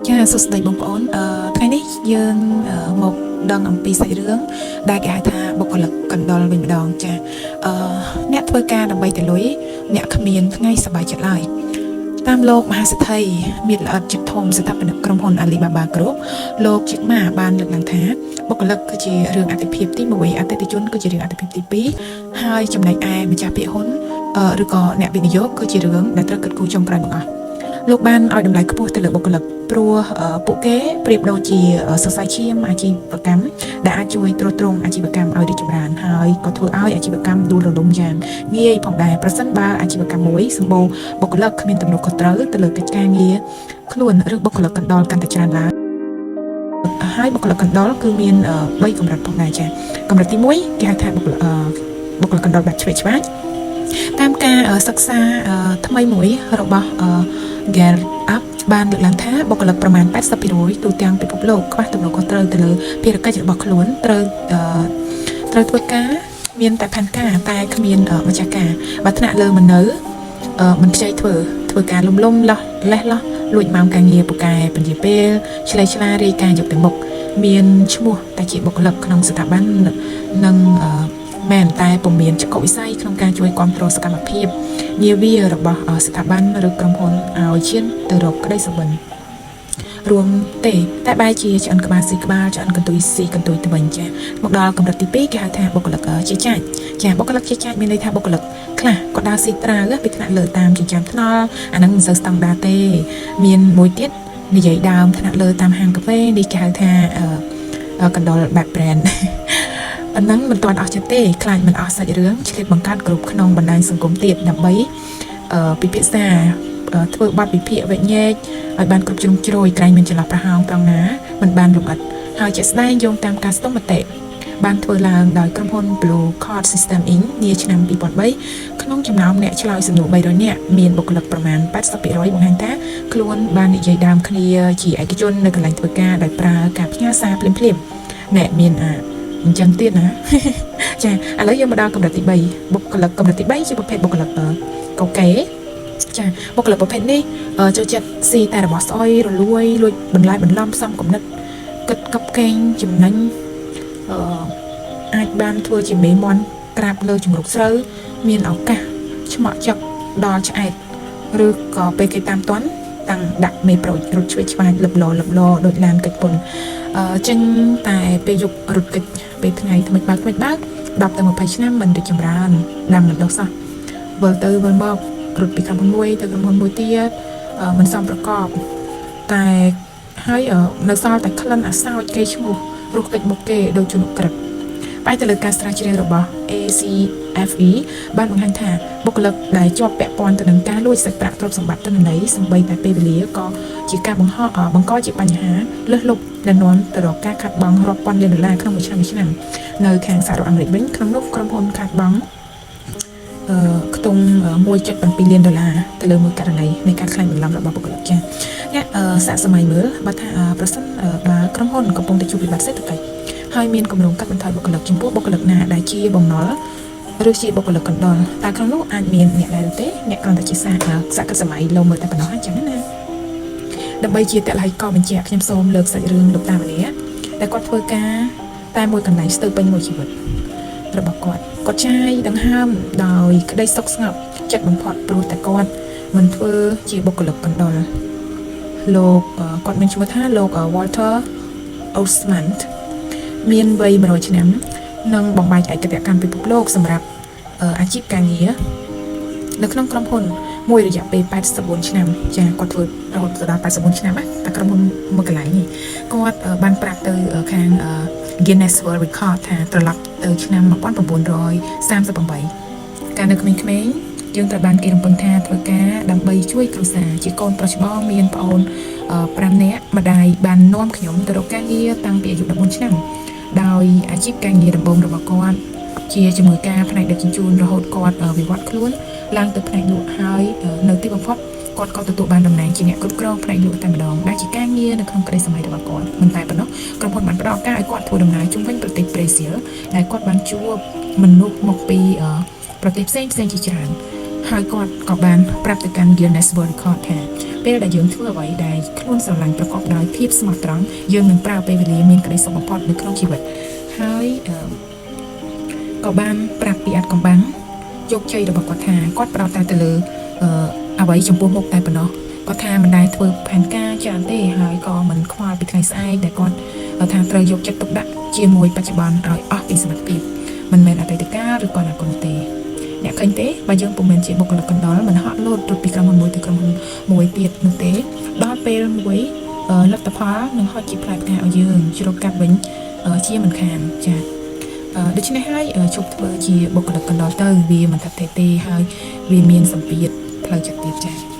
ចាសួស្តីបងប្អូនថ្ងៃនេះយើងមកដឹងអំពីសាច់រឿងដែលគេហៅថាបុគ្គលិកកណ្ដុរវិញម្ដងចាអឺអ្នកធ្វើការដើម្បីតែលុយអ្នកគ្មានថ្ងៃសប្បាយចិត្តឡើយតាមលោកមហាសេដ្ឋីមានល្អិតចិត្តធំស្ថាបនិកក្រុមហ៊ុន Alibaba Group លោកជិកម៉ាបានលើកឡើងថាបុគ្គលិកគឺជារឿងអាទិភាពទី1អតិថិជនគឺជារឿងអាទិភាពទី2ហើយចំណែកឯម្ចាស់ភាគហ៊ុនឬក៏អ្នកវិនិយោគគឺជារឿងដែលត្រូវគិតគូរចុងក្រោយបង្អស់ លោកបានឲ្យតម្លៃខ្ពស់ទៅលើបុគ្គលិកព្រោះពួកគេប្រៀបដូចជាសរសៃឈាមអាជីវកម្មដែលអាចជួយទ្រទ្រង់អាជីវកម្មឲ្យរីកចម្រើនហើយក៏ធ្វើឲ្យអាជីវកម្មដួលរលំយ៉ាងងាយផងដែរប្រសិនបើអាជីវកម្មមួយសម្បូរបុគ្គលិកគ្មានទំនួលខុសត្រូវទៅលើកិច្ចការងារខ្លួនឬបុគ្គលិកកណ្ដុរកាន់តែច្រើនឡើងហើយបុគ្គលិកកណ្ដុរគឺមាន3កម្រិតផងដែរចា៎កម្រិតទី1គេហៅថាបុគ្គលិកកណ្ដុរបែបឆ្វេងឆ្វាយតាមការសិក្សាថ្មីមួយរបស់ Gallup បានលើកឡើងថាបុគ្គលិកប្រមាណ80%ទូទាំងពិភពលោកខ្វះទំនួលខុសត្រូវទៅលើភារកិច្ចរបស់ខ្លួនត្រូវត្រូវធ្វើការមានតែផែនការតែគ្មានម្ចាស់ការបើថ្នាក់លើមិននៅមិនខ្ចីធ្វើធ្វើការលំលំលោះលេះលោះលួចម៉ោងការងារពូកែពន្យាពេលឆ្លេឆ្លារាយការយកទៅមុខមានឈ្មោះតែជាបុគ្គលិកក្នុងស្ថាប័ននិងមែនតែពុំមានចក្ខុវិស័យក្នុងការជួយគ្រប់គ្រងសកម្មភាពនាវារបស់ស្ថាប័នឬក្រុមហ៊ុនឲ្យឈានទៅរកក្តីសុបិនរួមទេតែបែរជាឆ្អិនក្បាលស៊ីក្បាលឆ្អិនកន្ទុយស៊ីកន្ទុយទៅវិញចាមកដល់កម្រិតទី2គេហៅថាបុគ្គលិកជាចាច់ចាបុគ្គលិកជាចាច់មានន័យថាបុគ្គលិកខ្លះក៏ដើរស៊ីត្រាវពីថ្នាក់លើតាមចិញ្ចើមថ្នល់អាហ្នឹងមិនសូវស្តង់ដារទេមានមួយទៀតនិយាយដើមថ្នាក់លើតាមហាងកាហ្វេនេះគេហៅថាកណ្ដុរបែប brand អាហ្នឹងមិនទាន់អស់ចិត្តទេខ្លាចមិនអស់សាច់រឿងឆ្លៀតបង្កើតក្រុមក្នុងបណ្ដាញសង្គមទៀតដើម្បីពិភាក្សាធ្វើបទវិភាគវិញែកឲ្យបានគ្រប់ជ្រុងជ្រោយក្រែងមានចន្លោះប្រហោងត្រង់ណាមិនបានលម្អិតហើយជាក់ស្ដែងយោងតាមការស្ទង់មតិបានធ្វើឡើងដោយក្រុមហ៊ុន Blue Card System Inc. នាឆ្នាំ2003ក្នុងចំណោមអ្នកឆ្លើយសំណួរ300នាក់មានបុគ្គលិកប្រមាណ80%បង្ហាញថាខ្លួនបាននិយាយដើមគ្នាជាឯកជននៅកន្លែងធ្វើការដោយប្រើការផ្ញើសារភ្លាមៗអ្នកមានអាអញ្ចឹងទៀតណា ចាឥឡូវយើងមកដល់កម្រិតទី3បុគ្គលិកកម្រិតទី3ជាប្រភេទបុគ្គលិកកូកេចាបុគ្គលិកប្រភេទនេះចូលចិត្តស៊ីតែរបស់ស្អុយរលួយលួចបន្លាយបន្លំផ្សំគំនិតគិតកប់កេងចំណេញអឺអាចបានធ្វើជាមេមន់ក្រាបលើជំរុកស្រូវមានឱកាសឆ្មក់ចឹកដល់ឆ្អែតឬក៏ពេលគេតាមតន់តាំងដាក់មេប្រូចរត់ឆ្វេងឆ្វាយលឹបលលឹបលដូចឡានកិច្ចពុនចេញតែពេលយប់រត់កិច្ចពេលថ្ងៃថ្មិចបើកថ្មិចបើក10ទៅ20ឆ្នាំមិនរីកចម្រើនដាំមិនដុះសោះវិលទៅវិលមករត់ពីក្រុមហ៊ុនមួយទៅក្រុមហ៊ុនមួយទៀតមិនសមប្រកបតែហើយនៅសល់តែក្លិនអាសោចគេឈ្មោះរស់កិច្ចមុខគេដូចជនក្រិតបែរទៅលើការស្រាវជ្រាវរបស់ ACFE បានបង្ហាញថាបុគ្គលិកដែលជាប់ពាក់ព័ន្ធទៅនឹងការលួចសាច់ប្រាក់ទ្រព្យសម្បត្តិទិន្នន័យសម្បីតែពេលវេលាក៏ជាការបង្ហោបង្កជាបញ្ហាលើសលប់ដែលនាំទៅរកការខាតបង់រាប់ពាន់លានដុល្លារក្នុងមួយឆ្នាំមួយឆ្នាំនៅខាងសហរដ្ឋអាមេរិកវិញក្នុងនោះក្រុមហ៊ុនខាតបង់ខ្ទង់1.7លានដុល្លារទៅលើមួយករណីនៃការក្លែងបន្លំរបស់បុគ្គលិកចាអ្នកសាកសម័យមើលបើថាប្រសិនបើក្រុមហ៊ុនកំពុងតែជួបវិបត្តិសេដ្ឋកិច្ចហើយមានគម្រោងកាត់បន្ថយបុគ្គលិកចំពោះបុគ្គលិកណាដែលជាបំណុលឬជាបុគ្គលិកកណ្ដុរតែក្នុងនោះអាចមានអ្នកដែរទេអ្នកគ្រាន់តែជាសាសាកិតសម័យលោមើលតែប៉ុណ្ណោះអញ្ចឹងណាដើម្បីជាតល័យកបញ្ជាក់ខ្ញុំសូមលើកសាច់រឿងលោកតាម្នាក់ដែលគាត់ធ្វើការតែមួយកន្លែងស្ទើរពេញមួយជីវិតរបស់គាត់គាត់ចាយដង្ហើមដោយក្តីសុខស្ងប់ចិត្តបំផុតព្រោះតែគាត់មិនធ្វើជាបុគ្គលិកកណ្ដុរលោកគាត់មានឈ្មោះថាលោក Walter Osman មានវ័យ100ឆ្នាំនិងបំបែកឯតទគ្គកម្មពិភពលោកសម្រាប់អាជីពការងារនៅក្នុងក្រុមហ៊ុនមួយរយៈពេល84ឆ្នាំចាគាត់ធ្វើរហូតដល់84ឆ្នាំណាតែក្រុមហ៊ុនមួយកន្លែងនេះគាត់បានប្រាប់ទៅខាង Guinness World Record ថាត្រឡប់ទៅឆ្នាំ1938កាលនៅក្មេងៗយើងត្រូវបានគេរំពឹងថាធ្វើការដើម្បីជួយគ្រួសារជាកូនប្រុសច្បងមានប្អូន5នាក់ម្ដាយបាននាំខ្ញុំទៅរកការងារតាំងពីអាយុ14ឆ្នាំដោយអាជីពការងារដំបូងរបស់គាត់ជាជំនួយការផ្នែកដឹកជញ្ជូនរហូតគាត់វិវត្តខ្លួនឡើងទៅផ្នែកលក់ហើយនៅទីបំផុតគាត់ក៏ទទួលបានតំណែងជាអ្នកគ្រប់គ្រងផ្នែកលក់តែម្ដងដែលជាការងារនៅក្នុងក្តីសម័យរបស់គាត់មិនតែប៉ុណ្ណោះក្រុមហ៊ុនបានផ្ដល់ឱកាសឲ្យគាត់ធ្វើដំណើរជុំវិញប្រទេសប្រេស៊ីលដែលគាត់បានជួបមនុស្សមកពីប្រទេសផ្សេងផ្សេងជាច្រើន ហើយគាត់ក៏បានប្រាប់ទៅកាន់ Guinness World Record ថាពេលដែលយើងធ្វើអ្វីដែលខ្លួនស្រឡាញ់ប្រកបដោយភាពស្មោះត្រង់យើងនឹងប្រើពេលវេលាមានក្តីសុខបំផុតនៅក្នុងជីវិតហើយអឺក៏បានប្រាប់ពីអាថ៌កំបាំងជោគជ័យរបស់គាត់ថាគាត់ផ្ដោតតែទៅលើអឺអ្វីចំពោះមុខតែប៉ុណ្ណោះគាត់ថាមិនដែលធ្វើផែនការច្រើនទេហើយក៏មិនខ្វល់ពីថ្ងៃស្អែកដែលគាត់ថាត្រូវយកចិត្តទុកដាក់ជាមួយបច្ចុប្បន្នឲ្យអស់ពីសមត្ថភាពមិនមែនអតីតកាលឬក៏អនាគតទេ អ្នកឃើញទេបើយើងពុំមែនជាបុគ្គលិកកណ្ដុរមិនហក់លោតរត់ពីក្រុមហ៊ុនមួយទៅក្រុមហ៊ុនមួយទៀតនោះទេដល់ពេលមួយអឺលទ្ធផលនឹងហុចជាផ្លែផ្កាឲ្យយើងជ្រកកាត់វិញអឺជាមិនខានចាអឺដូច្នេះហើយអឺជប់ធ្វើជាបុគ្គលិកកណ្ដុរទៅវាមិនថាទេទេហើយវាមានសម្ពាធផ្លូវចិត្តទៀតចា។